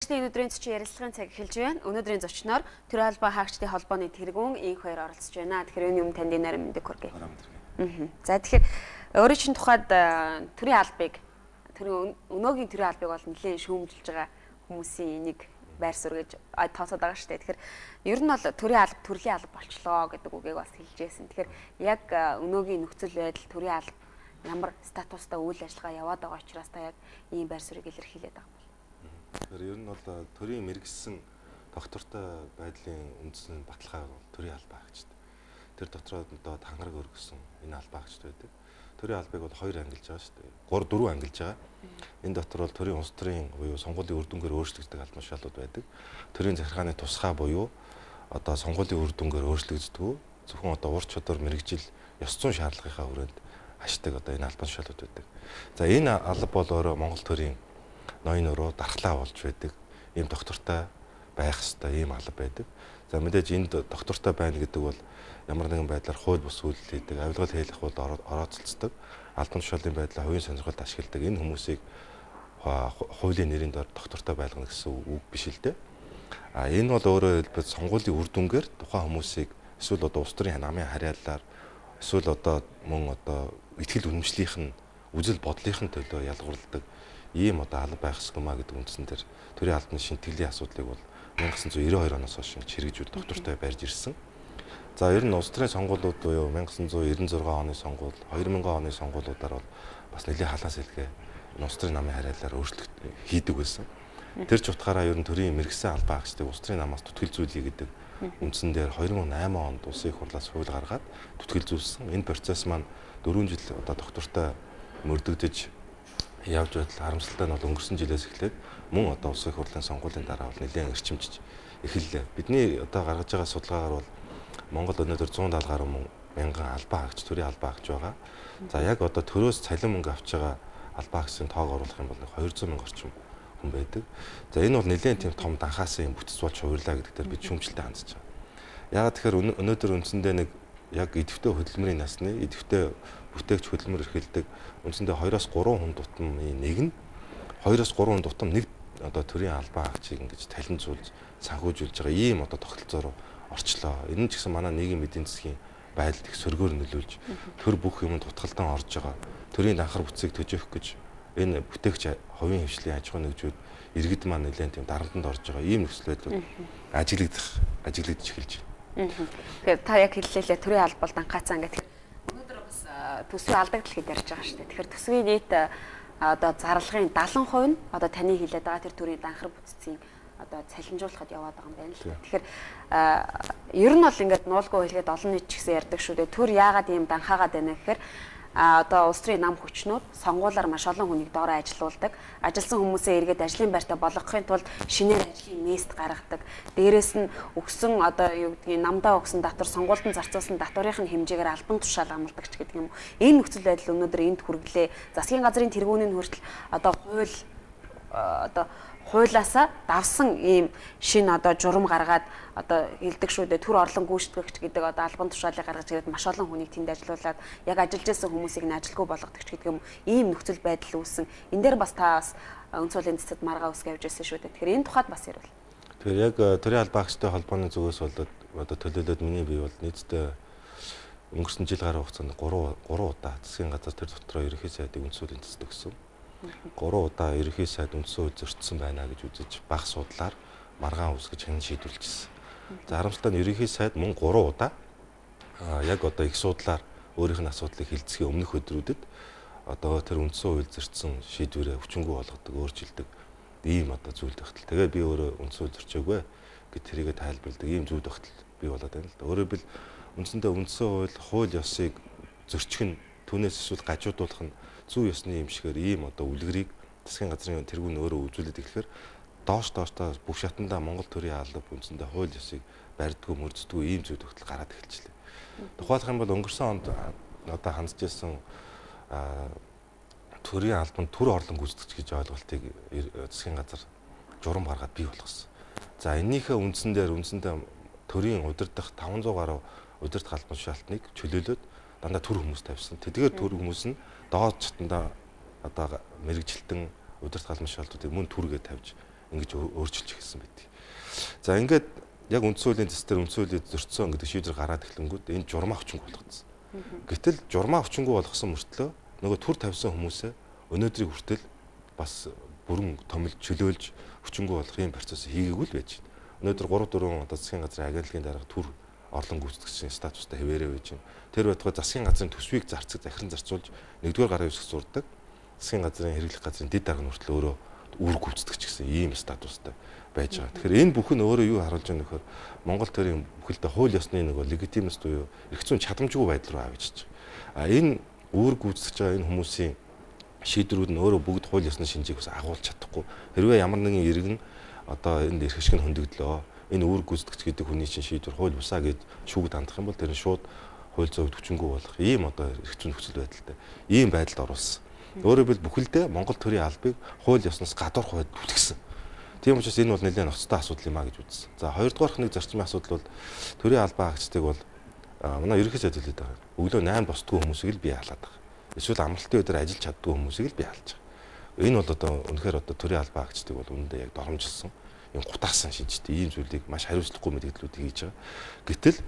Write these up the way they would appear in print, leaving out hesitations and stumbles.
Мэргэжлийн өнөөдрийн зочин ярилцлагын цаг эхэлж байна. Өнөөдрийн зочноор Төрийн албан хаагчдын холбооны тэргүүн инх хоёр оролцож байна. Тэгэхээр энэ юм танд нарийн мэндийг хүргэе. За тэгэхээр өөрийн чинь тухайд төрийн албыг төрийн өнөөгийн төрийн албыг бол нэлээд шүүмжилж байгаа хүмүүсийн нэг байр суурь гэж тооцоод байгаа шүү дээ. Тэгэхээр ер нь бол төрийн алба төрлийн алба болчлоо гэдэг үгийг бас хэлж байсан. Тэгэхээр яг өнөөгийн нөхцөл байдал төрийн алба ямар статустай үйл ажиллагаа яваад байгаа учраас та яг ийм байр суурийг илэрхийлээд байгаа юм бол. Тэгэхээр ер нь бол төрийн мэргэжсэн тогтвортой байдлын үндсэн баталгаа бол төрийн албан хаагчид. Тэр дотроо одоо тангараг өргөсөн энэ албан хаагчид байдаг. Төрийн албыг бол хоёр ангилж байгаа шүү дээ. 3 4 ангилж байгаа. Энэ дотор бол төрийн улс төрийн буюу сонгуулийн үр дүнгээр өөрчлөгддөг албан тушаалууд байдаг. Төрийн захиргааны тусгай буюу одоо сонгуулийн үр дүнгээр өөрчлөгддөг. Зөвхөн одоо ур чадвар мэргэжил ёс зүйн шаардлагынхаа хүрээнд ашигдаг одоо энэ албан тушаалууд байдаг. За энэ алба бол өөрөө Монгол төрийн ноён өрөө дархлаа болж байдаг. Ийм доктортой байх ёстой ийм алба байдаг. За мэдээж энд доктортой байна гэдэг бол ямар нэгэн байдлаар хууль бус үйлдэл хийдэг, авилгал хийх бол орооцолцдог, албан тушаалын байдлаа хувийн сонирхолд ашигладаг энэ хүмүүсийг хуулийн нэрийн дор доктортой байлгана гэсэн үг биш л дээ. А энэ бол өөрөөр хэлбэл сонгуулийн үр дүнгээр тухайн хүмүүсийг эсвэл одоо улс төрийн намын харьяалалаар эсвэл одоо мөн одоо итгэл үнэмшлийнх нь үзэл бодлынх нь төлөө ялгуурладаг ийм одоо алба байх ёсгүй маа гэдэг үндсэн дээр төрийн албаны шинтгэлийн асуудлыг бол 1992 оноос хойш хэрэгжүүл доктортой барьж ирсэн. За ер нь улс төрийн сонгуулиуд буюу 1996 оны сонгуул, 2000 оны сонгуулиудаар бол бас нэлээд халаан сэлгээ улс төрийн намын харьяалалаар өөрчлөлт хийдэг байсан. Тэр ч утгаараа ер нь төрийн мэргэсэн албан хаагчдыг улс төрийн намаас түтгэлзүүлье гэдэг үндсэн дээр 2008 онд улсын их хурлаас хууль гаргаад түтгэлзүүлсэн. Энэ процесс маань 4 жил одоо доктортой мөрдөгдөж явж байтал харамсалтай нь бол өнгөрсөн жилээс эхлээд мөн одоо улсын их хурлын сонгуулийн дараа бол нэлээд эрчимжиж эхэллээ. Бидний одоо гаргаж байгаа судалгаагаар бол Монгол өнөөдөр 170 гаруй мянган албан хаагч, төрийн албан хаагч байгаа. За яг одоо төрөөс цалин мөнгө авч байгаа албан хаагчдын тоог оруулах юм бол 200 мянга орчим хүн байдаг. За энэ бол нэлээд тийм том данхаасан юм бүтэц болж хувирлаа гэдэг дээр бид шүүмжлэлтэй хандж байгаа. Яагаад тэгэхээр өнөөдөр үндсэндээ нэг яг идэвхтэй хөдөлмөрийн насны идэвхтэй бүтээгч хөдөлмөр эрхэлдэг үндсэндээ 2-оос 3 хүн тутмын нэг нь 2-оос 3 хүн тутам нэг одоо төрийн албан хаагчийг ингэж талинзуулж санхүүжүүлж байгаа ийм одоо тогтолцоо руу орчлоо. Энэ нь ч гэсэн манай нийгмийн эдийн засгийн байдалд их сөргөөр нөлөөлж төр бүх юмд тутгалдан орж байгаа. Төрийн данхар бүтцийг төжөөх гэж энэ бүтээгч хувийн хвшлийн аж ахуйн нэгжүүд иргэд маань нэлээд тийм дарамтанд орж байгаа ийм нөхцөл байдлууд ажиглагдаж эхэлж байна. Тэгэхээр та яг хэллээ төрийн алба бол данхаацсан гэх. Өнөөдөр бас төсвийн алдагдал гэж ярьж байгаа шүү дээ. Тэгэхээр төсвийн нийт одоо зарлагын 70% нь одоо таны хэлээд байгаа тэр төрийн данхар бүтцийн одоо цалинжуулахад яваад байгаа юм байна л. Тэгэхээр ер нь бол ингээд нуулгүй хэлгээд олон нийт ч гэсэн ярьдаг шүү дээ. Төр яагаад ийм данхаагаад байна гэхээр одоо улс төрийн нам хүчнүүд сонгуулиар маш олон хүнийг доороо ажилуулдаг. Ажилласан хүмүүсээ эргээд ажлын байртаа болгохын тулд шинээр ажлын мест гаргадаг. Дээрээс нь өгсөн одоо юу гэдгийг намдаа өгсөн татвар, сонгуульд зарцуулсан татварын хэмжээгээр албан тушаал амладаг ч гэдэг юм уу. Энэ нөхцөл байдал өнөөдөр энд хүргэлээ. Засгийн газрын тэргүүний хүртэл одоо хууль одоо хуулиасаа давсан ийм шинэ одоо журам гаргаад одоо хэлдэг шүү дээ. Төр орлон гүйцэтгэгч гэдэг одоо албан тушаалыг гаргаж ирээд маш олон хүнийг тэнд ажилуулад яг ажиллаж байсан хүмүүсийг нь ажилгүй болгодог ч гэдэг юм. Ийм нөхцөл байдал үүссэн. Энэ дээр бас та бас үндсэн хуулийн цэцэд маргаа үсгэ явж байсан шүү дээ. Тэгэхээр энэ тухайд бас ярил. Тэгэхээр яг төрийн албан хаагчдын холбооны зүгээс бол одоо төлөөлөөд миний бие бол нийтдээ өнгөрсөн жил гаруй хугацаанд 3 удаа засгийн газар тэр дотроо ерөнхий сайдыг үндсэн хуулийн цэцэд өгсөн. 3 удаа ерөнхий сайд үндсэн хууль зөрчсөн байна гэж үзэж баг судлаар маргаан үүсгэж хянан шийдвэрлэжсэн. За харамсалтай нь ерөнхий сайд мөн 3 удаа яг одоо их суудлаар өөрийнх нь асуудлыг хилцэхийн өмнөх өдрүүдэд одоо тэр үндсэн хууль зөрчсөн шийдвэрээ хүчингү болгодог, өөрчилдөг ийм одоо зүйл тогтол. Тэгээ би өөрөө үндсэн хууль зөрчөөгүй гэд тэрийгэ тайлбарладаг ийм зүйл тогтол бий болоод байна л да. Өөрөөр хэлбэл үндсэндээ үндсэн хууль ёсыг зөрчих нь түүнээс эсвэл гажуудуулах нь зүй ёсны юм шигээр ийм одоо үлгэрийг засгийн газрын тэргүүн өөрөө үзүүлээд эхлэхээр доош дооштоо бүх шатандаа Монгол төрийн алба үндсэндээ хууль ёсыг барьдгүй мөрддөггүй ийм зүйл тогтол гараад эхэлчихлээ. Тухайлах юм бол өнгөрсөн онд одоо хандж ирсэн төрийн албанд төр орлон гүйцэтгэж гэж ойлголтыг засгийн газар журам гаргаад бий болгосон. За эннийхээ үндсэн дээр үндсэндээ төрийн удирдах 500 гаруй удирдах албан тушаалтныг чөлөөлөөд дандаа төр хүмүүс тавьсан. Тэдгээр төр хүмүүс нь доод чатандаа одоо мэрэгжилтэн удирдах албан тушаалтуудыг мөн түргээ тавьж ингэж өөрчилж эхэлсэн байдаг. За ингээд яг үндсэн хуулийн зэс дээр үндсэн хуулийг зөрчсөн гэдэг шийдвэр гараад эхлэнгүүд энэ журмаа хүчингүй болгоцсон. Гэтэл журмаа хүчингүй болгосон мөртлөө нөгөө төр тавьсан хүмүүсээ өнөөдрийг хүртэл бас бүрэн томилж чөлөөлж хүчингүй болох юм процесс хийгээгүй л байж байна. Өнөөдөр 3 4 одоо засгийн газрын агентлагийн дарга төр орлон гүйцэтгэгчийн статустай хэвээрээ байж байна. Тэр байтугай засгийн газрын төсвийг зарцаг захиран зарцуулж 1-р гарын үсэг зурдаг. Засгийн газрын хэрэглэх газрын дэд дарга нь хүртэл өөрөө үүрэг гүйцэтгэгч гэсэн ийм статустай байж байгаа. Тэгэхээр энэ бүхэн өөрөө юу харуулж байгаа нөхөр Монгол төрийн бүхэлдээ хууль ёсны нөгөө легитимност буюу эрх зүйн чадамжгүй байдал руу авчиж байгаа. А энэ үүрэг гүйцэтгэж байгаа энэ хүмүүсийн шийдвэрүүд нь өөрөө бүгд хууль ёсны шинжийг бас агуулж чадахгүй. Хэрвээ ямар нэгэн иргэн одоо энд эрх ашиг нь хөндөгдлөө. Энэ үүрэг гүйцэтгэгч гэдэг хүний чинь шийдвэр хууль бусаа гэж шүүгд хандах юм бол тэр нь шууд хууль зүйн хүчингүй болох ийм одоо эрх зүйн нөхцөл байдалтай ийм байдалд оруулсан. Өөрөөр хэлбэл бүхэлдээ Монгол төрийн албыг хууль ёсноос гадуурх байдал түлхсэн. Тийм учраас энэ бол нэлээд ноцтой асуудал юм а гэж үзсэн. За хоёрдугаарх нэг зарчмын асуудал бол төрийн албан хаагчдыг бол манай ерөнхий сайд хэлээд байгаа. Өглөө 8 босдгүй хүмүүсийг л бий халаад байгаа. Эсвэл амралтын өдөр ажиллаж чаддгүй хүмүүсийг л бий халж байгаа. Энэ бол одоо үнэхээр одоо төрийн албан хаагчдыг бол үнэндээ яг доромжилсан, юм гутаасан шинжтэй ийм зүйлийг маш хариуцлагагүй мэдээллүүдийг хийж байгаа. Гэтэл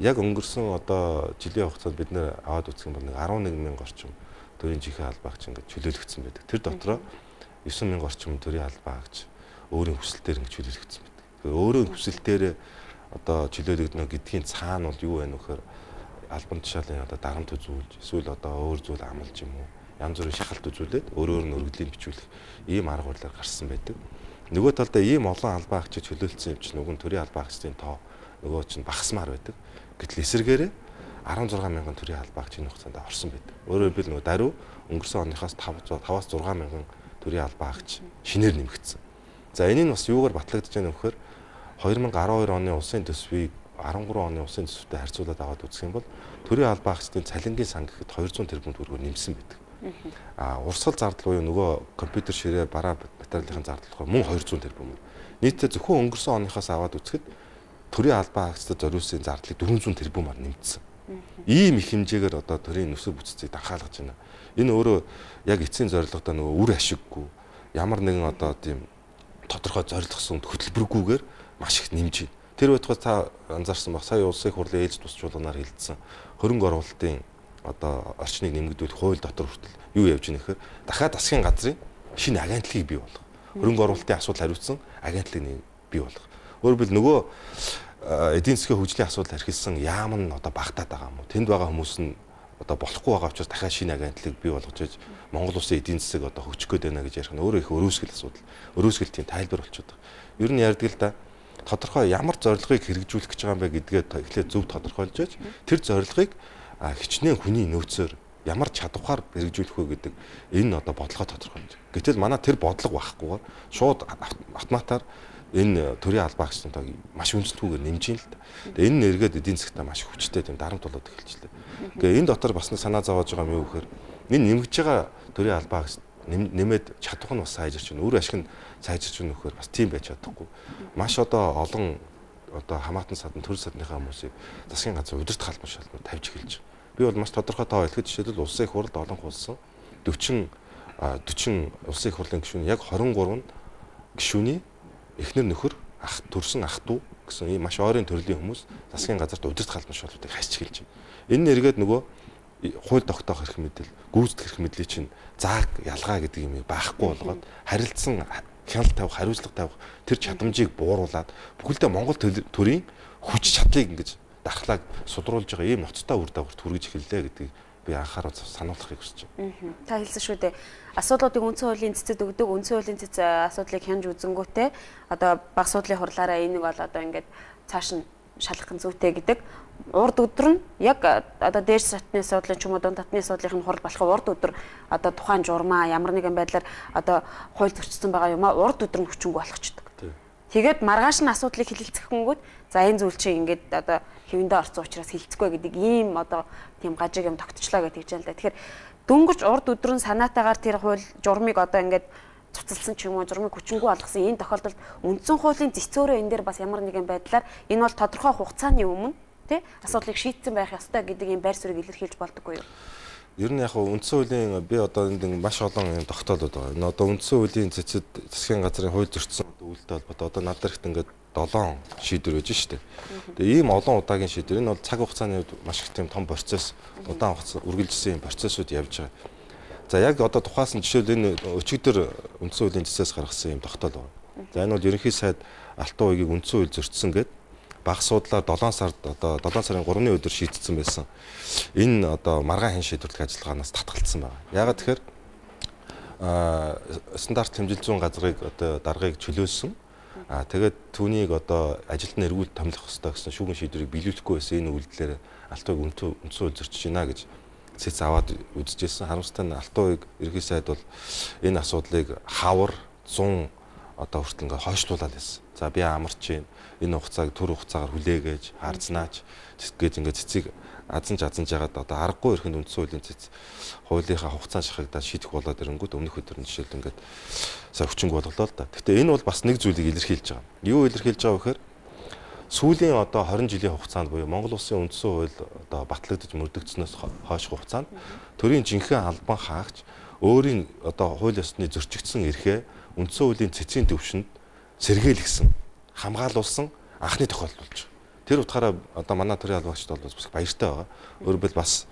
яг өнгөрсөн одоо жилийн хугацаанд бид нэр аваад үзэх юм бол нэг 11 мянга орчим төрийн жинхэнэ албаагч ингээд чөлөөлөгдсөн байдаг. Тэр дотроо 9 мянга орчим төрийн албаагч өөрийн хүсэлтээр ингэж чөлөөлөгдсөн байдаг. Тэгэхээр өөрийн хүсэлтээр одоо чөлөөлөгдөнө гэдгийн цаана бол юу байна вэ гэхээр албан тушаалын одоо дарамт үзүүлж эсвэл одоо өөр зүйл амлаж юм уу янз бүрийн шахалт үзүүлээд өөрөөр нь өргөдлийн бичүүлэх ийм арга барилаар гарсан байдаг. Нөгөө талдаа ийм олон албан агчид чөлөөлсөн юм чинь уг нь төрийн албан агчдын тоо нөгөө чинь багасмаар байдаг. Гэтэл эсэргээрээ 16 мянган төрийн албан агч энэ хугацаанд орсон байдаг. Өөрөөр хэлбэл нөгөө даруй өнгөрсөн оныхоос 5-аас 6 мянган төрийн албан агч шинээр нэмэгдсэн. За энэ нь бас юугаар батлагдаж байна вэ гэхээр 2012 оны улсын төсвийг 13 оны улсын төсөвтэй харьцуулаад аваад үзэх юм бол төрийн албан агчдын цалингийн сан гэхэд 200 тэрбум төгрөгөөр нэмсэн байдаг. А урсгал зардал буюу нөгөө компьютер ширээ бараа материалын зардал болохоор мөн 200 тэрбум. Нийтдээ зөвхөн өнгөрсөн оныхоос аваад үзэхэд төрийн албан агчдад зориулсан зардлыг 400 тэрбумаар нэмсэн. Ийм их хэмжээгээр одоо төрийн нөхцөл бүтцийг данхаалгаж байна. Энэ өөрөө яг эцсийн зорилгодоо нөгөө үр ашиггүй ямар нэгэн одоо тийм тодорхой зорилгосон хөтөлбөргүйгээр маш их нэмж байна. Тэр байтугай та анзаарсан баг сая улсын хурлын ээлж тус чуулганаар хилцсэн хөрөнгө оруулалтын одоо орчныг нэмэгдүүлэх хууль дотор хүртэл юу явж байгаа нөхөр дахиад засгийн газрын шинэ агентлагийг бий болгох. Хөрөнгө оруулалтын асуудал хариуцсан агентлагийг бий болгох. Өөрөөр хэлбэл нөгөө эдийн засгийн хөгжлийн асуудал эрхэлсэн яам нь одоо багтаад байгаа юм уу? Тэнд байгаа хүмүүс нь одоо болохгүй байгаа учраас дахиад шинэ агентлагийг бий болгож иж Монгол улсын эдийн засаг одоо хөгжих гээд байна гэж ярих нь өөрөө их өрөөсгөл асуудал. Өрөөсгөл тийм тайлбар болчиход байгаа. Ер нь ярьдаг л да. Тодорхой ямар зорилгыг хэрэгжүүлэх гэж байгаа юм бэ гэдгээ эхлээд зөв тодорхойлж иж тэр зорилгыг хичнээн хүний нөөцөөр ямар чадвараар хэрэгжүүлэх вэ гэдэг энэ одоо бодлогоо тодорхойлж. Гэтэл манай тэр бодлого байхгүйгээр шууд автоматар энэ төрийн албан агчдын тоог маш үнэлтгүйгээр нэмж ийн л да. Тэгээ энэ нэргээд эдийн засгтаа маш хүчтэй тийм дарамт болоод эхэлчихлээ. Тэгээ энэ дотор бас нэг санаа зовоож байгаа юм юу гэхээр энэ нэмэгдэж байгаа төрийн албан агч нэмээд чадвар нь бас сайжирч байна. Үр ашиг нь сайжирч байна нөхөр бас тийм байж чадахгүй. Маш одоо олон одоо хамаатан садан төр садныхаа хүмүүсийг засгийн газар удирдах албан тушаалд тавьж эхэлж байгаа. Би бол маш тодорхой тоо хэлэхэд жишээлбэл улсын их хурлд олон хулсан 40 улсын их хурлын гишүүн яг 23 гишүүний эхнэр нөхөр ах төрсөн ах дүү гэсэн ийм маш ойрын төрлийн хүмүүс засгийн газарт удирдах албан тушаалуудыг хасч эхэлж байна. Энэ нь эргээд нөгөө хууль тогтоох эрх мэдэл, гүйцэтгэх эрх мэдлийг чинь зааг ялгаа гэдэг юм байхгүй болгоод харилцсан хяналт тавих, хариуцлага тавих тэр чадамжийг бууруулад бүхэлдээ Монгол төрийн хүч чадлыг ингэж дархлааг судруулж байгаа ийм ноцтой үр дагаварт хүргэж эхэллээ гэдгийг би анхаарал сануулахыг хүсэж байна. Та хэлсэн шүү дээ. Асуудлуудыг үндсэн хуулийн цэцэд өгдөг, үндсэн хуулийн цэц асуудлыг хянаж үзэнгүүтээ одоо баг суудлын хурлаараа энийг бол одоо ингээд цааш нь шалгах нь зүйтэй гэдэг. Урд өдөр нь яг одоо дээш татны асуудлын ч юм уу дунд татны асуудлын хурал болох урд өдөр одоо тухайн журмаа ямар нэгэн байдлаар одоо хууль зөрчсөн байгаа юм а урд өдөр нь хүчингү болгочдөг. Тэгээд маргааш нь асуудлыг хилэлцэхэнгүүт за энэ зүйл чинь ингээд одоо хэвэндээ орсон учраас хилцэхгүй гэдэг ийм одоо тийм гажиг юм тогтчлоо гэж хэлж байна л да. Тэгэхээр дөнгөж урд өдөр нь санаатаагаар тэр хууль журмыг одоо ингээд цуцалсан ч юм уу журмыг хүчингү болгосон энэ тохиолдолд үндсэн хуулийн зэцөөрөө энэ дээр бас ямар нэгэн байдлаар энэ бол тодорхой хугацааны өмнө тий асуудлыг шийдсэн байх ёстой гэдэг ийм байр суурийг илэрхийлж болдоггүй юу? Ер нь яг үндсэн хуулийн би одоо энд маш олон юм тогтоолууд байгаа. Энэ одоо үндсэн хуулийн цэцэд засгийн газрын хууль зөрчсөн үйлдэл холбоотой одоо над дэрэгт ингээд 7 шийдвэр байж штэ. Тэгээ ийм олон удаагийн шийдвэр энэ бол цаг хугацааны хувьд маш их тийм том процесс, удаан хугацаа үргэлжилсэн юм процессууд явж байгаа. За яг одоо тухайлсан жишээл энэ өчигдөр үндсэн хуулийн цэцээс гаргасан юм тогтоол байна. За энэ бол ерөнхий сайд Алтан уйгийг үндсэн хууль зөрчсөн гээд баг суудлаар 7 сард одоо 7 сарын 3-ны өдөр шийдсэн байсан. Энэ одоо маргаан хэн шийдвэрлэх ажиллагаанаас татгалцсан байна. Яагаад тэгэхээр стандарт хэмжил зүүн газрыг одоо даргаыг чөлөөлсөн. Тэгээд түүнийг одоо ажилд нь эргүүл томилох ёстой гэсэн шүүгэн шийдвэрийг биелүүлэхгүй байсан энэ үйлдэлээр Алтан уйг үндсэн хууль зөрчиж байна гэж цэц аваад үзчихсэн. Харамсалтай нь Алтан уйг ерөнхий сайд бол энэ асуудлыг хавар 100 одоо хүртэл ингээ хойшлуулаад байсан. За би амарч чинь энэ хугацааг төр хугацаагаар хүлээгээж харзнаач гэж ингээ цэцгийг азанж жагаад одоо аргагүй ирэхэд үндсэн хуулийн цэц хуулийнхаа хугацаанд шахагдаад шийдэх болоод ирэнгүүт өмнөх өдөр нь жишээл ингээд сая хүчинг болголоо л да. Гэхдээ энэ бол бас нэг зүйлийг илэрхийлж байгаа. Юу илэрхийлж байгаа вэ гэхээр сүүлийн одоо 20 жилийн хугацаанд буюу Монгол улсын үндсэн хууль одоо батлагдаж мөрдөгдснөөс хойш хугацаанд төрийн жинхэнэ албан хаагч өөрийн одоо хууль ёсны зөрчигдсөн эрхээ үндсэн хуулийн цэцгийн төвшөнд сэргийлгсэн, хамгаалуулсан анхны тохиолдол болж байгаа. Тэр утгаараа одоо манай төрийн албаагчид бол бас баяртай байгаа. Өөрөөр бас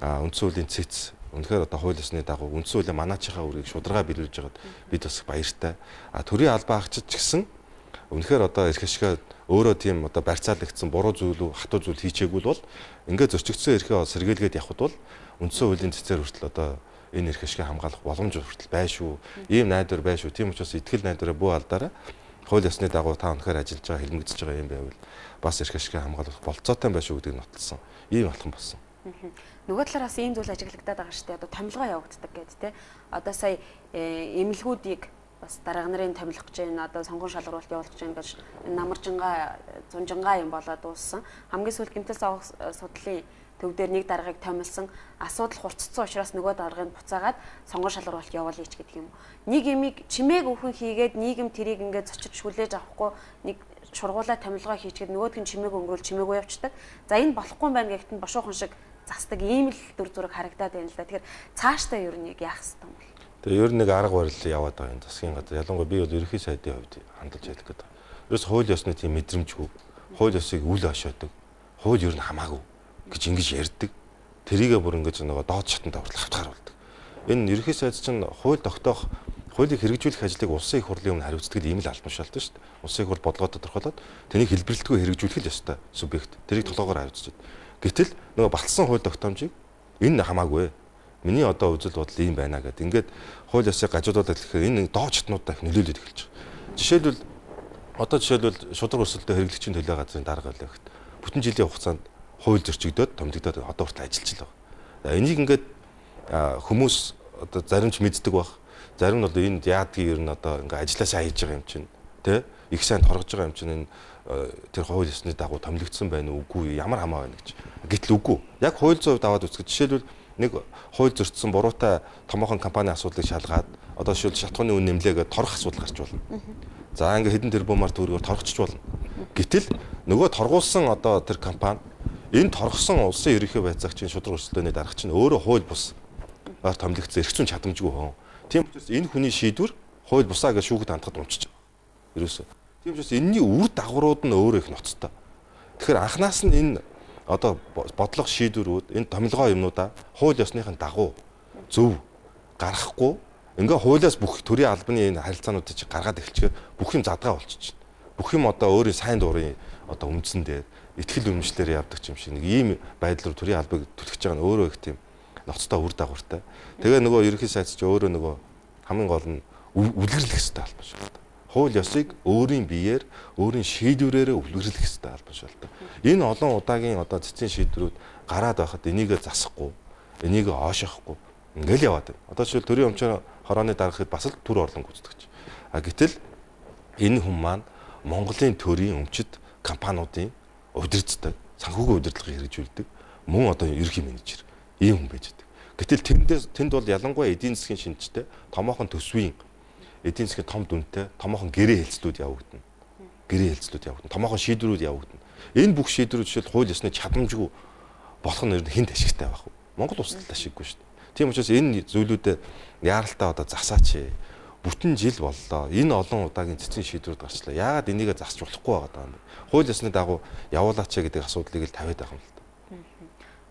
үндсэн хуулийн цэц үнэхээр одоо хууль ёсны дагуу үндсэн хуулийн манаачийнхаа үрийг шударгаа биелүүлж байгаад бид бас баяртай. Төрийн албаагчид ч гэсэн үнэхээр одоо эрх ашгаа өөрөө тийм одоо барьцаалагдсан буруу зүйл үү, хатуу зүйл хийчээгүй бол ингээд зөрчигдсөн эрхээ сэргийлгээд явхад бол үндсэн хуулийн цэцээр хүртэл одоо энэ эрх ашгийг хамгаалах боломж хүртэл бай шүү. Ийм найдвар бай шүү. Тийм учраас итгэл найдвараа бүү алдаарай. Хууль ёсны дагуу та үнэхээр ажиллаж байгаа, хэлмэгдэж байгаа юм байвал бас эрх ашгийг хамгаалах болцоотой байх шүү гэдгийг нотолсон. Ийм алхам болсон. Нөгөө талаар бас ийм зүйл ажиглагдаад байгаа шүү дээ. Одоо томилгоо явагддаг гэдэг те. Одоо сая эмнэлгүүдийг бас дарга нарын томилох гэж байна. Одоо сонгон шалгаруулалт явуулах гэж байна гэж намаржингаа, зунжингаа юм болоод дууссан. Хамгийн сүүлд гэмтэл зовох судлалын төв дээр нэг даргаыг томилсон, асуудал хурцсан учраас нөгөө даргаыг буцаагаад сонгон шалгаруулалт явуулъя ч гэдэг юм. Нэг юмыг чимээг өвхөн хийгээд нийгэм тэрийг ингээд зочиж хүлээж авахгүй нэг шургуулаа томилгоо хийчихэд нөгөөх нь чимээг өнгөрөөл чимээгүй явцдаг. За энэ болохгүй юм байна гэхэд нь бошуухан шиг засдаг ийм л дүр зураг харагдаад байна л да. Тэгэхээр цаашдаа ер нь яг яах ёстой юм бол? Тэгээ ер нь нэг арга барил яваад байгаа юм засгийн газар. Ялангуяа би бол ерөнхий сайдын хувьд хандаж хэлэх гэдэг. Ерөөс хууль ёсны тийм мэдрэмжгүй, хууль ёсыг үл хошоодог, хууль ер нь хамаагүй гэж ингэж ярьдаг. Тэрийгэ бүр ингэж нөгөө доод шатанд хүртэл хавтгааруулдаг. Энэ ерөнхий сайд чинь хууль тогтоох, хуулийг хэрэгжүүлэх ажлыг улсын их хурлын өмнө хариуцдаг ийм л албан тушаалтай шүү дээ. Улсын их хурл бодлогоо тодорхойлоод тэнийг хэлбэрлэлтгүй хэрэгжүүлэх л ёстой субъект. Тэрийг толгоогоор хариуцж байна. Гэтэл нөгөө баталсан хууль тогтоомжийг энэ хамаагүй. Миний одоо үзэл бодол ийм байна гэдэг. Ингээд хууль ёсыг гажуудуулаад гэхээр энэ доод шатнуудаа их нөлөөлөд эхэлж байгаа. Жишээлбэл одоо жишээлбэл шударга өрсөлдөө хэрэглэгчийн төлөө газрын дарга байлаа гэхэд бүтэн жилийн хугацаанд хууль зөрчигдөөд томилогдоод одоо хүртэл ажиллаж л байгаа. Энийг ингээд хүмүүс одоо зарим ч мэддэг байх. Зарим нь бол энд яадгийг ер нь одоо ингээд ажилласаа хийж байгаа юм чинь тэ их сайн торгож байгаа юм чинь энэ тэр хууль ёсны дагуу томилогдсон байна уу үгүй ямар хамаа байна гэж. Гэтэл үгүй. Яг хууль зүйн хувьд аваад үзэхэд жишээлбэл нэг хууль зөрчсөн буруутай томоохон компани асуудлыг шалгаад одоо жишээл шатхууны үн нэмлээгээд торох асуудал гарч болно. За ингээд хэдэн тэрбумаар төгрөгөөр торгочих болно. Гэтэл нөгөө торгуулсан одоо тэр компани энэ торгосон улсын ерөнхий байцаагчийн шударга өрсөлдөөний дарга чинь өөрөө хууль бус томилогдсон эрх зүйн чадамжгүй хүн. Тийм учраас энэ хүний шийдвэр хууль бусаа гэж шүүхэд хандахад унчиж байгаа. Ерөөсөө. Тийм учраас энэний үр дагаврууд нь өөрөө их ноцтой. Тэгэхээр анханаас нь энэ одоо бодлого шийдвэрүүд энэ томилгоо юмнуудаа хууль ёсныхын дагуу зөв гаргахгүй ингээ хуулиас бүх төрийн албаны энэ харилцаануудыг чи гаргаад эхэлчихээр бүх юм задгаа болчих чинь. Бүх юм одоо өөрийн сайн дурын одоо үндсэн дээр итгэл үнэмшлээр явдаг юм шиг нэг ийм байдал руу төрийн албыг түлхэж байгаа нь өөрөө их тийм ноцтой үр дагавартай. Тэгээ нөгөө ерөнхий сайд чи өөрөө нөгөө хамгийн гол нь үлгэрлэх ёстой албан тушаалтай. Хууль ёсыг өөрийн биеэр, өөрийн шийдвэрээрээ үлгэрлэх ёстой албан тушаалтай. Энэ олон удаагийн одоо цэцгийн шийдвэрүүд гараад байхад энийгээ засахгүй, энийгээ оошохгүй ингээл яваад байна. Одоо жишээл төрийн өмчийн хорооны даргахад бас л төр орлон гүйцэтгэж. А гэтэл энэ хүн маань Монголын төрийн өмчит компаниудын удирддаг, санхүүгийн удирдлагыг хэрэгжүүлдэг мөн одоо ерөнхий менежер ийм хүн байж байдаг. Гэтэл тэнд бол ялангуяа эдийн засгийн шинжтэй томоохон төсвийн эдийн засгийн том дүнтэй томоохон гэрээ хэлцлүүд явагдана. Гэрээ хэлцлүүд явагдана. Томоохон шийдвэрүүд явагдана. Энэ бүх шийдвэрүүд жишээл хууль ёсны чадамжгүй болох нь ер нь хүнд ашигтай байх уу? Монгол улсад ашиггүй шүү дээ. Тийм учраас энэ зүйлүүдэд яаралтай одоо засаач. Бүтэн жил боллоо. Энэ олон удаагийн цэцгийн шийдвэрүүд гарчлаа. Яагаад энийгээ засч болохгүй байгаа юм бэ? Хууль ёсны дагуу явуулаач гэдэг асуудлыг л тавиад байгаа юм л та.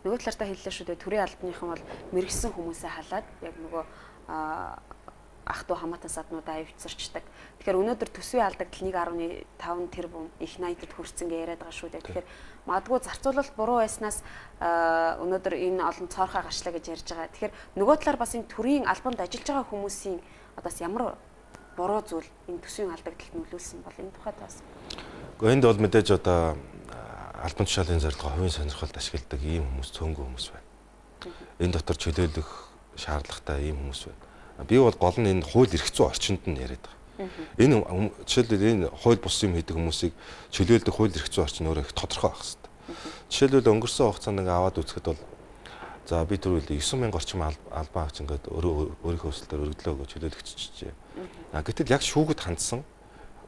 Нөгөө талаар та хэллээ шүү дээ. Төрийн албаныхан бол мэргэсэн хүмүүсээ халаад яг нөгөө ах トゥ хамаатан саднуудаа авчирчдаг. Тэгэхээр өнөөдөр төсвийн алдагдал 1.5 тэрбум их 80-д хүрсэн гэж яриад байгаа шүү дээ. Тэгэхээр магадгүй зарцуулалт буруу байснаас өнөөдөр энэ олон цоорхой гарчлаа гэж ярьж байгаа. Тэгэхээр нөгөө талаар бас энэ төрийн албанд ажиллаж байгаа хүмүүсийн одоо бас ямар буруу зүйл энэ төсвийн алдагдлалд нөлөөлсөн бол энэ тухайд бас. Гэхдээ энд бол мэдээж одоо албан тушаалын зорилгоо хувийн сонирхолд ашигладаг ийм хүмүүс цөөнгөө хүмүүс байна. Энэ дотор чөлөөлөх шаардлагатай ийм хүмүүс байна. Би бол гол нь энэ хууль эрх зүйн орчинд нь яриад байгаа. Энэ жишээлбэл энэ хууль бус юм хийдэг хүмүүсийг чөлөөлдөг хууль эрх зүйн орчин өөрөө их тодорхой байх хэрэгтэй. Жишээлбэл өнгөрсөн хугацаанд ингээ аваад үзэхэд бол за би түрүү 9000 орчим албан агч ингээд өөрийнхөө өсөлтөөр өргөдлөө өгөө чөлөөлөгччихжээ. А гэтэл яг шүүгэд хандсан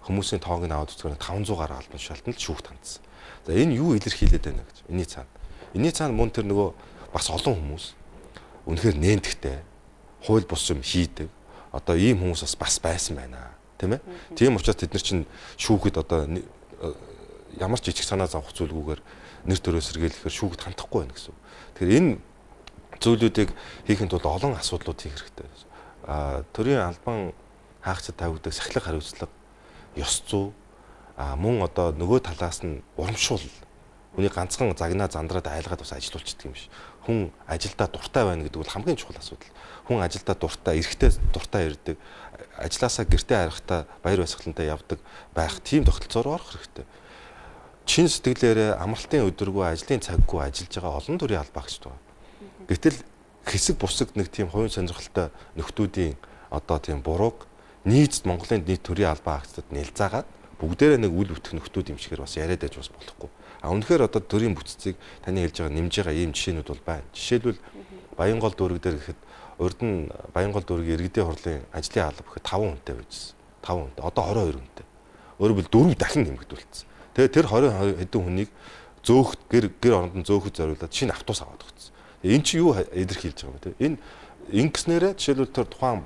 хүмүүсийн тоог нь аваад үзэхээр 500 гаруй албан тушаалтанд л шүүгт хандсан. За энэ юу илэрхийлээд байна гэж. Энийний цаана. Энийний цаана мөн тэр нөгөө бас олон хүмүүс үнэхээр нээлттэй хууль бус юм хийдэг. Одоо ийм хүмүүс бас байсан байна, тийм ээ. Тийм учраас тэд нар чинь шүүхэд одоо ямар ч ичиг санаа зовох зүйлгүйгээр нэр төрөө сэргийлэхээр шүүхэд хандахгүй байна гэсэн үг. Тэгэхээр энэ зүйлүүдийг хийхин тулд олон асуудлууд хийх хэрэгтэй. Төрийн албан хаагчид тавигдаг сахилга хариуцлага, ёс зүй, мөн одоо нөгөө талаас нь урамшуул. Хүний ганцхан загнаа зандраад айлгаад бас ажилуулчихдаг юм биш. Хүн ажилдаа дуртай байна гэдэг бол хамгийн чухал асуудал. Хүн ажилдаа дуртай, эрэхтэй дуртай ирдэг, ажилласаа гэртээ харихтаа баяр баясгалантай явдаг байх тийм тогтолцоороо орох хэрэгтэй. Чин сэтгэлээрээ амралтын өдөргүй, ажлын цаггүй ажиллаж байгаа олон төрлийн албаагчд байгаа. Гэтэл хэсэг бусаг нэг тийм хувийн сонирхолтой нөхдүүдийн одоо тийм бурууг нийт Монголын нийт төрийн албан агчдад нэлзаагаад бүгдээрээ нэг үл үтх нөхдүүд юм шигээр бас яриад байж бас болохгүй. А үнэхээр одоо төрийн бүтцийг таны хэлж байгаа нэмж байгаа ийм жишээнүүд бол байна. Жишээлбэл Баянгол дүүрэг дээр гэхэд урд нь Баянгол дүүргийн иргэдийн хурлын ажлын алба гэхэд 5 хүнтэй байжсэн. 5 хүнтэй. Одоо 22 хүнтэй. Өөрөөр хэлбэл 4 дахин нэмэгдүүлсэн. Тэгээ тэр 20 хэдэн хүнийг зөөх гэр оронд нь зөөхөд зориулаад шинэ автобус аваад өгсөн. Энэ чи юу илэрхийлж байгаа юм бэ те? Энэ ингэснээрээ жишээлбэл тэр тухайн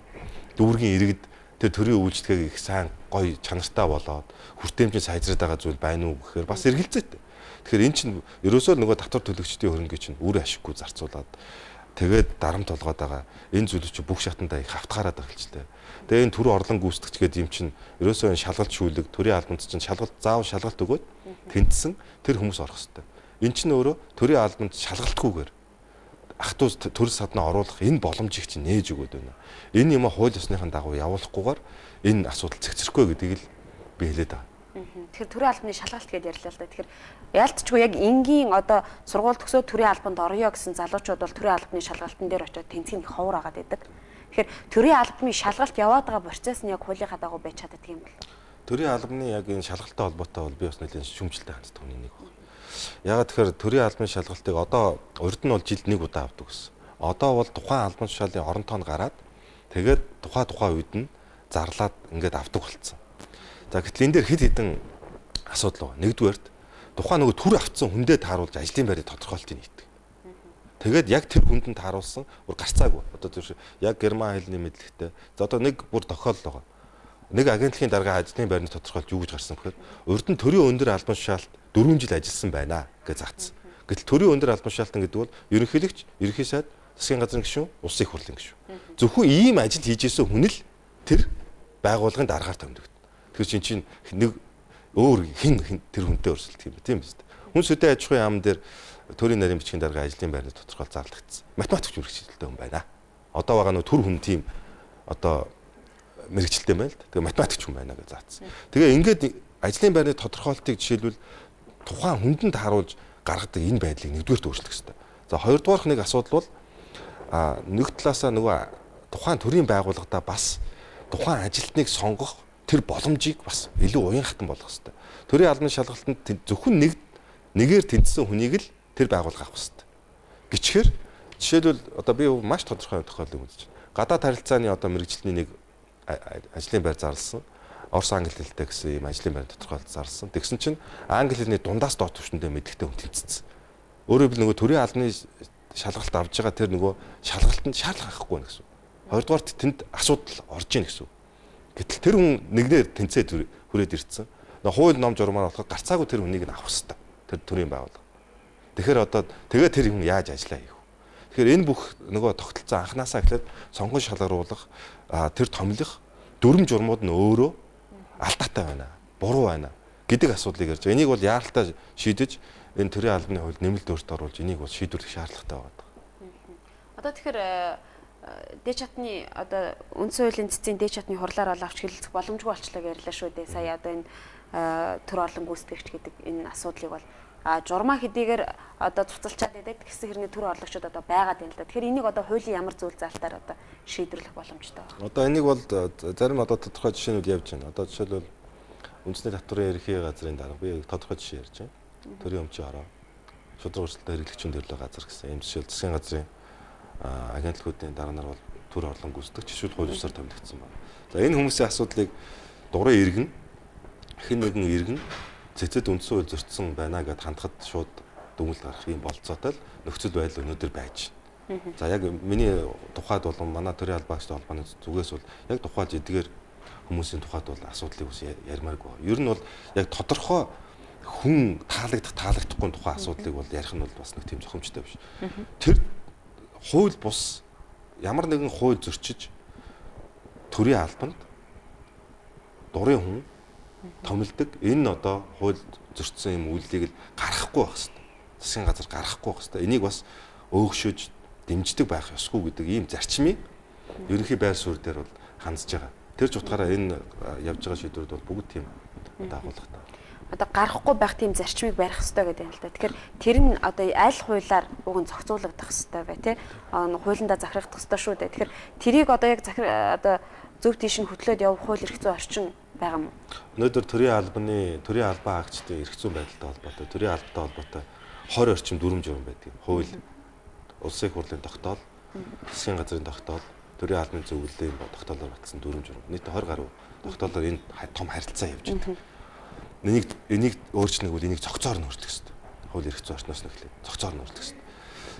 дүүргийн иргэд тэр төрийн үйлчлэгийг их сайн гоё чанартай болоод хүртээмжийн сайжраад байгаа зүйл байна уу гэхээр бас эргэлзээтэй. Тэгэхээр эн чинь ерөөсөө нөгөө татвар төлөгчдийн хөрөнгө чинь үр ашиггүй зарцуулаад тэгээд дарамт толгойд байгаа энэ зүйлүүд чинь бүх шатандаа их хавтгаараад байгаа хэлжлээ. Тэгээ энэ төр орлон гүйцэтгэж гэдэг юм чинь ерөөсөө энэ шалгалт шүүлэг төрийн албанд чинь шалгалт заавал шалгалт өгөөд тэнцсэн тэр хүмүүс орох хэвээр. Эн чинь өөрөө төрийн албанд шалгалтгүйгээр ах トゥ төр саднаа оруулах энэ боломжийг чинь нээж өгөөд байна. Энэ юм хууль ёсныхын дагуу явуулахгүйгээр энэ асуудал цэгцэрхгүй гэдгийг л би хэлээд байгаа. Тэгэхээр төрийн албаны шалгалт гэдээ ярьлаа л да. Тэгэхээр яалтчгүй яг энгийн одоо сургууль төгсөөд төрийн албанд орё гэсэн залуучууд бол төрийн албаны шалгалтын дээр очиод тэнцгийн их ховор агаад байдаг. Тэгэхээр төрийн албаны шалгалт яваад байгаа процесс нь яг хуулийнхаа дагуу байж чаддаг юм бол. Төрийн албаны яг энэ шалгалттай холбоотой бол би бас нэлээд шүүмжлэлтэй ханддаг хүний нэг байна. Ягаад тэгэхээр төрийн албаны шалгалтыг одоо урд нь бол жилд нэг удаа авдаг гэсэн. Одоо бол тухайн албан тушаалын орон тоонд гараад тэгээд тухайн үед нь зарлаад ингээд авдаг болцсон. За гэтэл энэ дээр хэд хэдэн асуудал байгаа. Нэгдүгээрт тухайн нөгөө төр авцсан хүндээ тааруулж ажлын байрыг тодорхойлтыг хийдэг. Тэгээд яг тэр хүнд нь тааруулсан бүр гарцаагүй. Одоо тэр яг герман хэлний мэдлэгтэй. За одоо нэг бүр тохиолдол байгаа. Нэг агентлагийн дарга ажлын байрны тодорхойлт юу гэж гарсан бэхээр урд нь төрийн өндөр албан тушаалд 4 жил ажилласан байна гэж заасан. Гэтэл төрийн өндөр албан тушаалтан гэдэг бол ерөнхийлөгч, ерөнхий сайд, засгийн газрын гишүүн, улсын их хурлын гишүүн. Зөвхөн ийм ажил хийж исэн хүн л тэр байгууллагын даргаар томилогдно. Тэгэхээр чинь нэг өөр хин тэр хүнтэй өрсөлдөх юм бэ, тийм биз дээ. Хүн сүдэн аж ахуйн яам дээр төрийн нарийн бичгийн дарга ажлын байрны тодорхойлол зарлагдсан. Математикч мэргэжилтэй хүн байна. Одоо байгаа нөө төр хүн тийм одоо мэргэжилтэй байна л да. Тэгээ математикч хүн байна гэж заасан. Тэгээ ингээд ажлын байрны тодорхойлтыг жишээлбэл тухайн хүнд нь тааруулж гаргадаг энэ байдлыг нэгдүгээрт өөрчлөх хэрэгтэй. За хоёрдугаарх нэг асуудал бол нэг талаасаа нөгөө тухайн төрийн байгууллагадаа бас тухайн ажилтныг сонгох тэр боломжийг бас илүү уян хатан болгох хэрэгтэй. Төрийн албаны шалгалтанд зөвхөн нэгээр тэнцсэн хүнийг л тэр байгууллага авах хэрэгтэй. Гэчээр жишээлбэл одоо би маш тодорхой тохиолдлыг үзэж байна. Гадаад харилцааны одоо мэргэжилтний нэг ажлын байр зарласан. Орос англи хэлтэй гэсэн ийм ажлын байр тодорхойлолт зарласан. Тэгсэн чинь англи хэлний дундаас доод түвшиндээ мэдлэгтэй хүн тэнцсэн. Өөрөөр хэлбэл нөгөө төрийн албаны шалгалт авж байгаа тэр нөгөө шалгалтанд шаардлага авахгүй байна гэсэн. Хоёрдугаарт тэнд асуудал орж ийн гэсэн. Гэтэл тэр хүн нэгнээр тэнцээ хүрээд ирсэн. Хууль ном журмаар болохоор гарцаагүй тэр хүнийг нь авах хэрэгтэй. Тэр төрийн байгууллага. Тэгэхээр одоо тэгээ тэр хүн яаж ажиллаа хийх вэ? Тэгэхээр энэ бүх нөгөө тогтолцоо анханасаа эхлээд сонгон шалгаруулах, тэр томилох дүрм журмууд нь өөрөө алдаатай байна. Буруу байна гэдэг асуудлыг ярьж байгаа. Энийг бол яаралтай шийдэж энэ төрийн албаны хуульд нэмэлт өөрчлөлт оруулж энийг бол шийдвэрлэх шаардлагатай байна. Одоо тэгэхээр дээд чатны одоо үндсэн хуулийн цэцгийн дээд чатны хурлаар бол авч хэлэлцэх боломжгүй болчлоо ярьлаа шүү дээ. Сая одоо энэ төр орлон гүйцэтгэгч гэдэг энэ асуудлыг бол журмаа хэдийгээр одоо цуцалчаад байдаг гэсэн хэрний төр орлогчид одоо байгаад байна л да. Тэгэхээр энийг одоо хуулийн ямар зүйл залтаар одоо шийдвэрлэх боломжтой байна. Одоо энийг бол зарим одоо тодорхой жишээнүүд явж байна. Одоо жишээлбэл үндэсний татварын ерөнхий газрын дарга би тодорхой жишээ ярьж байна. Төрийн өмчийн хороо шударга өрсөлдөөн хэрэглэгчийн төрлөө газар гэсэн ийм жишээл засгийн газрын агентлагуудын дарга нар бол төр орлон гүйцэтгэгч эсвэл хууль ёсоор томилогдсон байна. За энэ хүмүүсийн асуудлыг дурын иргэн хэн нэгэн иргэн цэцэд үндсэн хууль зөрчсөн байна гэд хандхад шууд дүгнэлт гаргах юм болцоотой л нөхцөл байдал өнөөдөр байж байна. За яг миний тухайд болон манай төрийн албаагчтай холбооны зүгээс бол яг тухайлж эдгээр хүмүүсийн тухайд бол асуудлыг ус ярмааргүй. Ер нь бол яг тодорхой хүн таалагдах таалагдахгүй тухайн асуудлыг бол ярих нь бол бас нэг тийм зохимжтой биш. Тэр хууль бус ямар нэгэн хууль зөрчиж төрийн албанд дурын хүн томилдог энэ одоо хууль зөрчсөн юм үйлдэлийг л гаргахгүй байх хэрэгтэй. Засгийн газар гаргахгүй байх хэрэгтэй. Энийг бас өөгшөж дэмждэг байх ёсгүй гэдэг ийм зарчмыг ерөнхий байр суурь дээр бол хандж байгаа. Тэр ч утгаараа энэ явж байгаа шийдвэрүүд бол бүгд тийм дагуулгатай. Одоо гарахгүй байх тийм зарчмыг барих ёстой гэдэг юм л да. Тэгэхээр тэр нь одоо аль хуулиар уг нь зохицуулагдах ёстой бай тээ. Хуулиндаа захирагдах ёстой шүү дээ. Тэгэхээр тэрийг одоо яг одоо зөв тийш нь хөтлөөд явах хууль эрх зүйн орчин байгаа юм уу? Өнөөдөр төрийн албаны төрийн албан хаагчдын эрх зүйн байдалтай холбоотой, төрийн албатай холбоотой 20 орчим дүрм журам байдаг. Хууль, улсын их хурлын тогтоол, засгийн газрын тогтоол, төрийн албаны зөвлөлийн тогтоолоор баталсан дүрм журам. Нийт 20 гаруй тогтоолоор энэ том харилцаа явж байдаг. Энийг өөрчлөнө гэвэл энийг цогцоор нь өөрчлөх хэрэгтэй. Хууль эрх зүйн орчноос нь эхлээд цогцоор нь өөрчлөх хэрэгтэй.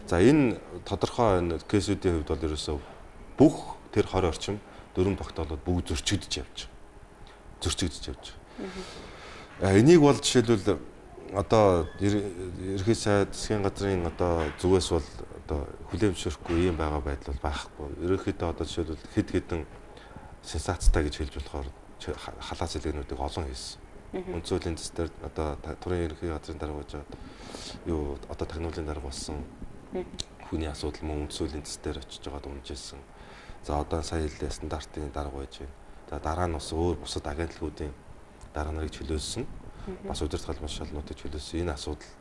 За энэ тодорхой энэ кейсүүдийн хувьд бол ерөөсөө бүх тэр 20 орчим дүрм тогтоолууд бүгд зөрчигдөж явж байгаа. Зөрчигдөж явж байгаа. Энийг бол жишээлбэл одоо ерөнхий сайд засгийн газрын одоо зүгээс бол одоо хүлээн зөвшөөрөхгүй юм байгаа байдал бол байхгүй. Ерөнхийдөө одоо жишээлбэл хэд хэдэн сенсацтай гэж хэлж болохоор халаа цэлгэнүүдийг олон хийсэн. Үндсэн хуулийн зэс дээр одоо төрийн ерөнхий газрын дарга байж байгаа юу одоо тагнуулын дарга болсон хүний асуудал мөн үндсэн хуулийн зэс дээр очиж байгаад унжижсэн. За одоо сая хэллээ стандартын дарга байж байна. За дараа нь бас өөр бусад агентлагуудын дарга нарыг чөлөөлсөн. Бас удирдах албан тушаалнуудыг чөлөөлсөн. Энэ асуудал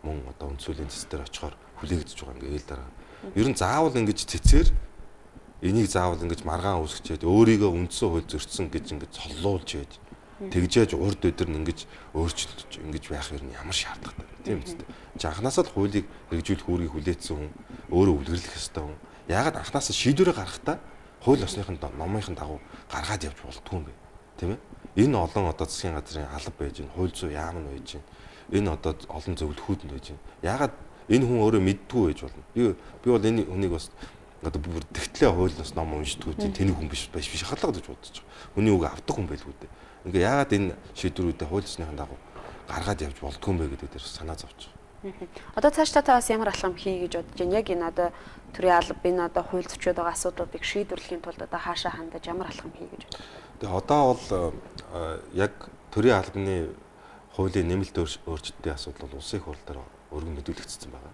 мөн одоо үндсэн хуулийн зэс дээр очихоор хүлээгдэж байгаа ингээ ил дараа. Ер нь заавал ингэж цэцээр энийг заавал ингэж маргаан үүсгэчээд өөрийгөө үндсэн хууль зөрчсөн гэж ингэж цоллуулж яаж тэгжээж урд өдөр нь ингэж өөрчлөж ингэж байх юм ямар шаардлагатай вэ? Тийм үстэй. Чи анханасаа л хуулийг хэрэгжүүлэх үүргийг хүлээсэн хүн өөрөө үлгэрлэх ёстой хүн. Яагаад анханасаа шийдвэрээ гаргахдаа хууль ёсныхын номынхын дагуу гаргаад явж болдгүй юм бэ? Тийм ээ? Энэ олон одоо засгийн газрын алба байж байна, хууль зүйн яам нь байж байна. Энэ одоо олон зөвлөхүүд нь байж байна. Яагаад энэ хүн өөрөө мэддгүй байж болно? Би бол энэ хүнийг бас одоо бүр тэгтлээ хууль ёс ном уншдаггүй тийм тэнэг хүн биш биш халга гэж бодож байгаа. Хүний үг авдаг хүн байлгүй дээ. Ингээ яагаад энэ шийдвэрүүдээ хууль ёсныхын дагуу гаргаад явж болдгүй юм бэ гэдэг дээр санаа зовж байгаа. Одоо цаашдаа та бас ямар алхам хий гэж бодож байна? Яг энэ одоо төрийн алба энэ одоо хууль зөрчөөд байгаа асуудлуудыг шийдвэрлэхийн тулд одоо хаашаа хандаж ямар алхам хий гэж бодож байна? Тэгээ одоо бол яг төрийн албаны хуулийн нэмэлт өөрчлөлтийн асуудал бол улсын их хурл дээр өргөн мэдүүлэгдсэн байгаа.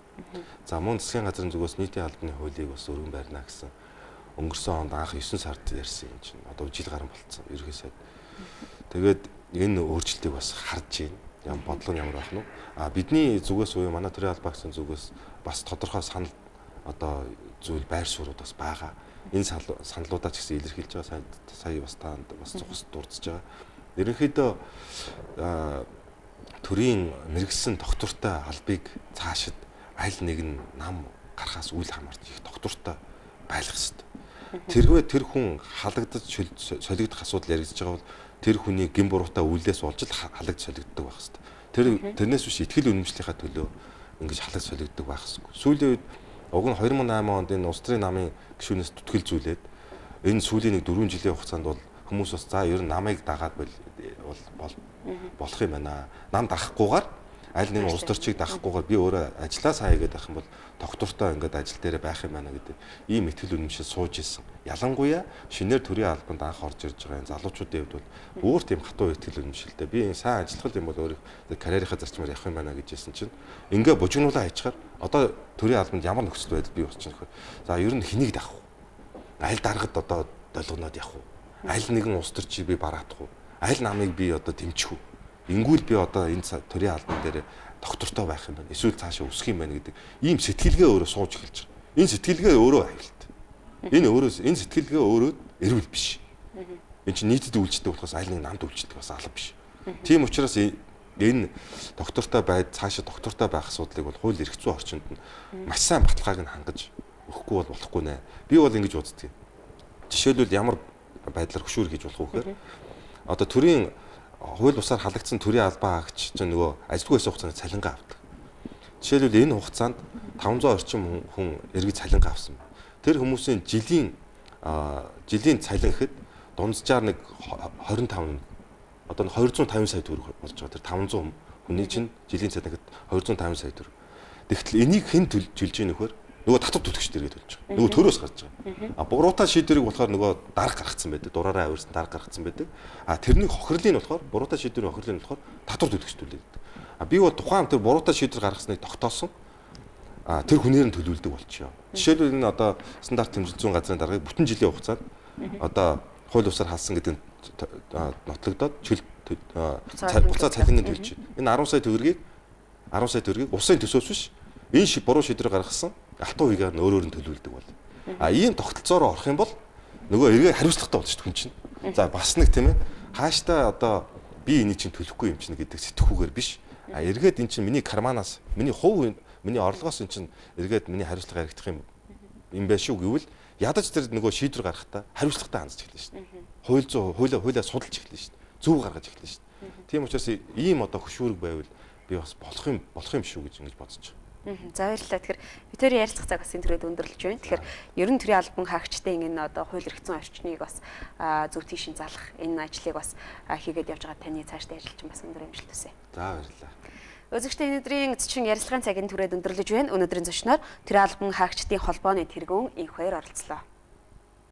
За мөн засгийн газрын зүгээс нийтийн албаны хуулийг бас өргөн барина гэсэн өнгөрсөн онд анх 9 сард ярьсан юм чинь одоо жил гарan болцсон ерөнхий сайд. Тэгээд энэ өөрчлөлтийг бас харж байна. Ямар бодлого нь ямар байх нь вэ? А бидний зүгээс буюу манай төрийн албан агчдын зүгээс бас тодорхой санал одоо зүйл байр суурьуд бас байгаа. Энэ саналуудаа ч гэсэн илэрхийлж байгаа. Сая бас таанд бас зогс дурдж байгаа. Ерөнхийдөө төрийн мэргэсэн доктортой албыг цаашид аль нэг нь нам гарахаас үл хамаарч их доктортой байх ёстой. Тэрвээ тэр хүн халагдаж солигдох асуудал яригдж байгаа бол тэр хүний гэм буруутай үйлээс болж л халагд солигддог байх ёстой. Тэрнээс биш итгэл үнэмшлийнхаа төлөө ингэж халагд солигддог байх ёсгүй. Сүүлийн үед Уг нь 2008 онд энэ улс төрийн намын гишүүнээс түтгэлзүүлээд энэ сүүлийн нэг 4 жилийн хугацаанд бол хүмүүс бас за ер нь намыг дагаад бол болох юм байна. Нам дагахгүйгээр аль нэгэн улс төрчийг дагахгүйгээр би өөрөө ажиллаа сайн хийгээд байх юм бол тогтвортой ингээд ажил дээрээ байх юм байна гэдэг ийм итгэл үнэмшил сууж исэн. Ялангуяа шинээр төрийн албанд анх орж ирж байгаа энэ залуучуудын хувьд бол бүр тийм хатуу итгэл үнэмшилтэй. Би энэ сайн ажиллах юм бол өөрийнхөө карьерийнхаа зарчмаар явах юм байна гэж хэлсэн чинь ингээ бужигнуулаа хайчаар одоо төрийн албанд ямар нөхцөл байдал бий болчих вэ? За ер нь хэнийг дагах вэ? Аль даргад одоо долгоноод явах уу? Аль нэгэн улс төрчийг би бараадах уу? Аль намыг би одоо дэмжих үү? Ингүүл би одоо энэ төрийн албан дээр доктортой байх юм байна. Эсвэл цаашаа өсөх юм байна гэдэг ийм сэтгэлгээ өөрөө сууж эхэлж байгаа. Энэ сэтгэлгээ өөрөө аюултай. Энэ өөрөө энэ сэтгэлгээ өөрөө эрүүл биш. Энэ чинь нийтэд үйлчдэг болохоос аль нэг намд үйлчдэг бас алба биш. Тийм учраас энэ доктортой байд цаашаа доктортой байх асуудлыг бол хууль эрх зүйн орчинд нь маш сайн баталгааг нь хангаж өгөхгүй бол болохгүй нэ. Би бол ингэж үздэг. Жишээлбэл ямар байдлаар хөшүүр хийж болох вэ гэхээр одоо төрийн хууль бусаар халагдсан төрийн албан хаагч чинь нөгөө ажилгүй байсан хугацаанд цалингаа авдаг. Жишээлбэл энэ хугацаанд 500 орчим хүн эргэж цалингаа авсан. Тэр хүмүүсийн жилийн цалин гэхэд дунджаар нэг 25 одоо 250 сая төгрөг болж байгаа. Тэр 500 хүний чинь жилийн цалин гэхэд 250 сая төгрөг. Тэгтэл энийг хэн төлж ийн нөхөр нөгөө татвар төлөгч дээрээ төлж байгаа. Нөгөө төрөөс гарч байгаа. А буруутай шийдвэрийг болохоор нөгөө дарга гаргацсан байдаг. Дураараа авирсан дарга гаргацсан байдаг. А тэрний хохирлыг нь болохоор буруутай шийдвэрийн хохирлыг нь болохоор татвар төлөгч төлөөд. А би бол тухайн тэр буруутай шийдвэр гаргасныг тогтоосон. А тэр хүнээр нь төлөвлөдөг болчихё. Жишээлбэл энэ одоо стандарт тэмцэл зүйн газрын даргаыг бүтэн жилийн хугацаанд одоо хууль бусаар халсан гэдэг нь нотлогдоод чөл буцаа цалингийн төлж. Энэ 10 сая төгрөгийг 10 сая төгрөгийг улсын төсөөс биш энэ буруу шийдвэр гаргасан алтан үегээр нь өөрөөр нь төлөвлөдөг бол. А ийм тогтолцоороо орох юм бол нөгөө эргээ хариуцлагатай болж хүн чинь. За бас нэг тийм ээ хааштай одоо би энийг чинь төлөхгүй юм чинь гэдэг сэтгхүүгээр биш. А эргээд эн чинь миний карманаас миний хувь миний орлогоос эн чинь эргээд миний хариуцлага яригдах юм байх шүү гэвэл ядаж тэр нөгөө шийдвэр гаргахтаа хариуцлагатай хандж эхэлнэ шүү дээ. Хууль зүй хуулиа судалж эхэлнэ шүү дээ. Зөв гаргаж эхэлнэ шүү дээ. Тийм учраас ийм одоо хөшүүрэг байвал би бас болох юм шүү гэж ингэж бодож байгаа. За баярлалаа. Тэгэхээр бид хоёрын ярилцах цаг бас энэ төрөд өндөрлөж байна. Тэгэхээр ер нь төрийн албан хаагчдын энэ одоо хууль эрх зүйн орчныг бас зөв тийшин залах энэ ажлыг бас хийгээд явж байгаа таны цаашдаа ажиллаж бас өндөр амжилт хүсье. За баярлалаа. Үзэгчдээ өнөөдрийн зочин ярилцлагын цаг энэ түрээд өндөрлөж байна. Өнөөдрийн зочноор төрийн албан хаагчдын холбооны тэргүүн инх баяр оролцлоо.